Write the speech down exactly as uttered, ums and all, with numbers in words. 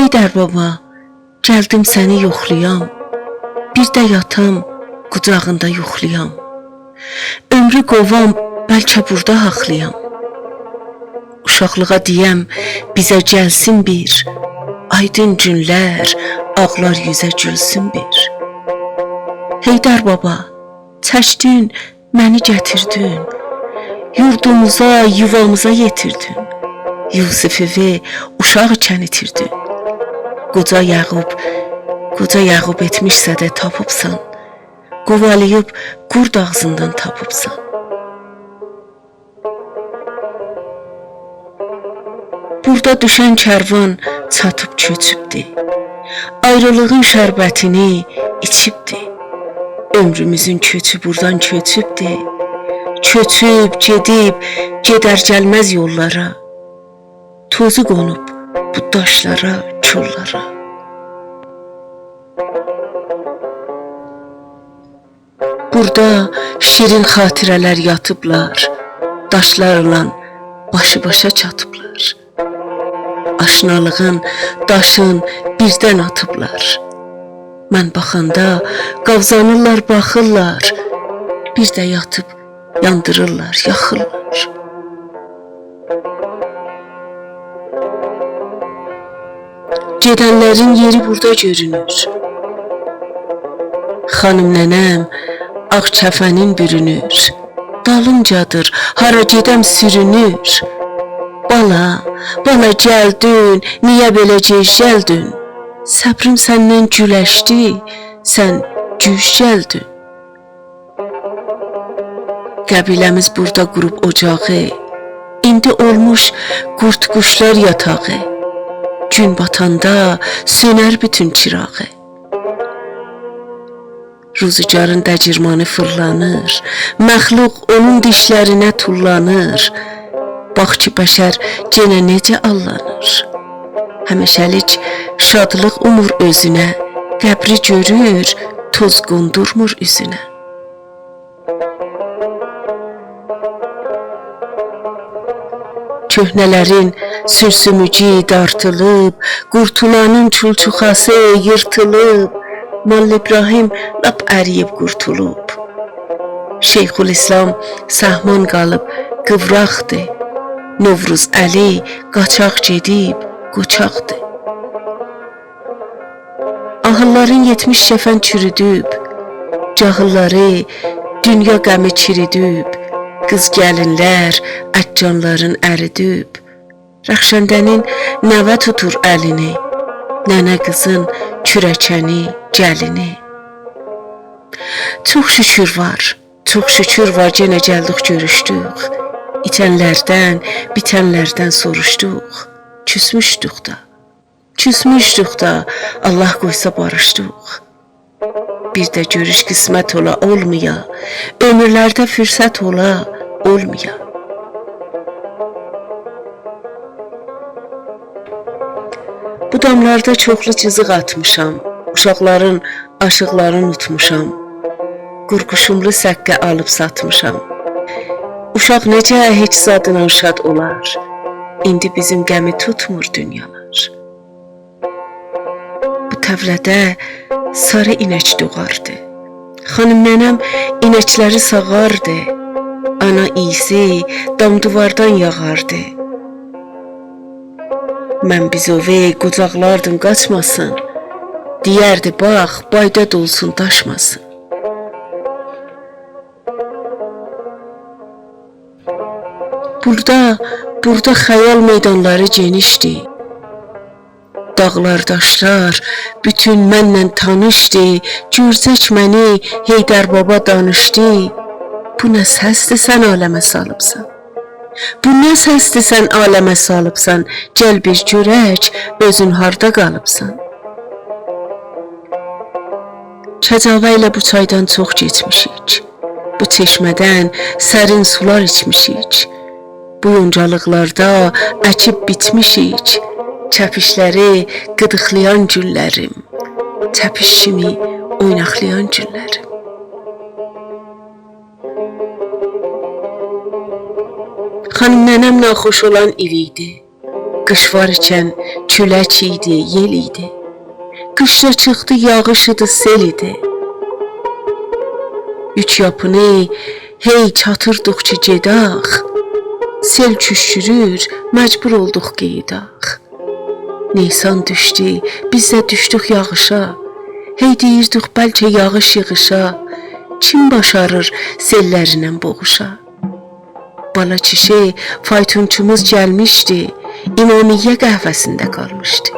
حیدر بابا، گلدیم سنی یوخلایام، بیر ده یاتام، قوجاغیندا یوخلایام. عؤمرو قووام، بلکه بوردا حاقلایام. اوشاقلیغا دئیم، بیزه گلسین بیر، آیدین گونلر، آغلار یوزه گولسون بیر. حیدر بابا، چکدین، منی گتیردین، یوردوموزا، یووامیزا یئتیردین. یوسفووی اوشاق ایکن ایتیردین. قوجا یعقوب، قوجا یعقوب ائتمیشسه ده تاپیبسان، قووالاییب قورد آغزیندان تاپیبسان. بوردا دوشن کروان چاتیب کؤچوبدور. آیریلیغین شربتینی ایچیبدیر. عؤمروموزون کؤچو بوردان کؤچوبدور. کؤچوب، گئدیب، گئدر گلمز یوللارا. توزو قونوب بو داشلارا، کوللارا. بوردا شیرین خاطره‌لر یاتیبلار، داشلارلا باشی باشا چاتیبلار. آشنالیغین داشین بیردن آتیبلار. من باخاندا قاوزانیرلار، باخیرلار، بیر ده یاتیب یاندیریرلار، یاخیرلار. گئدنلرین یئری بوردا گؤرونور. خانیم ننه‌م آغ کفنین بورونور. دالینجادیر، هارا گئدم سورونور. بالا، بالا گلدین، نییه بئله گئج گلدین؟ صبریم سندن گولشدی، سن گوج گلدین. قبیله‌میز بوردا قوروب اوجاغی، ایندی اولموش قورد قوشلار یاتاغی. گون باتاندا سؤنر بوتون چیراغی. روزگارین دگیرمانی فیرلانیر، مخلوق اونون دیشلرینه توللانیر. باخ کی، بشر گئنه نئجه آللانیر. همیشه‌لیک شادلیق اومور اؤزونه، قبری گؤرور، توز قوندورمور اوزونه. کؤهنه‌لرین سورسوموگو دارتیلیب، قورتولانین چولچوخاسی ییرتیلیب، ملا ابراهیم لاپ ارییب قورتولوب. شیخ‌الاسلام سهمان قالیب، قیوراقدیر. نوروزعلی قاچاق گئدیب، قوچاقدیر. آهیللارین یئتمیش کفن چورودوب، جاهیللاری دونیا غمی چیریدیب، قیز گلینلر اججانلارین اریدیب. رخشنده‌نین نوه توتور الینی، ننه قیزین کوره‌کنی، گلینی. چوخ شوکور وار، چوخ شوکور وار، گئنه گلدیک، گؤروشدوک. ایتنلردن، بیتنلردن سوروشدوق. کوسموشدوک دا، کوسموشدوک دا، الله قویسا باریشدیق. بیر ده گؤروش قسمت اولا، اولمایا، عؤمورلرده فرصت اولا، اولمایا. بو داملاردا چوخلو جیزیق آتمیشام، اوشاقلارین آشیقلارین اوتموشام. قورقوشوملو سقه آلیب ساتمیشام. اوشاق نئجه هئچ زادینان شاد اولار؟ ایندی بیزیم غمی توتمور دونیالار. بو طویله‌ده ساری اینک دوغاردی. خانیم ننه‌م اینکلری ساغاردی. آنا اییسی دام دیواردان یاغاردی. من بیزووی قوجاقلاردیم قاچماسین. دئیردی: «باخ، بایدا دولسون، داشماسین.» بوردا، بوردا خیال میدانلاری گئنیشدی. داغلار، داشلار بوتون منله تانیشدی. گؤرجک منی حیدر بابا دانیشدی: «بو نه سسدیر سن عالمه سالیبسان؟ بو نه سسدیر سن عالمه سالیبسان؟ گل بیر گؤرک، اؤزون هاردا قالیبسان؟» کجاوه ایله بو چایدان چوخ کئچمیشیک. بو چشمه‌دن سرین سولار ایچمیشیک. بو یونجالیقلاردا اکیب بیچمیشیک. چپیشلری قیدیقلایان گوللریم، چپیش کیمی اویناقلایان گوللریم. خانیم ننه‌م ناخوش اولان ایل ایدی. قیش وار ایکن کولک ایدی، یئل ایدی. قیش دا چیخدی، یاغیش ایدی، سئل ایدی. یوک یاپینی هئی چاتیردیق کی گئداخ، سئل کوشکورور، مجبور اولدوق قئییداخ. نیسان دوشدو، بیز ده دوشدوک یاغیشا. هئی دئییردیک بلکه یاغیش ییغیشا، کیم باشاریر سئللرینن بوغوشا؟ بالا کیشی فایتونچوموز گلمیشدی، امامیه قهوه‌سینده قالمیشدی.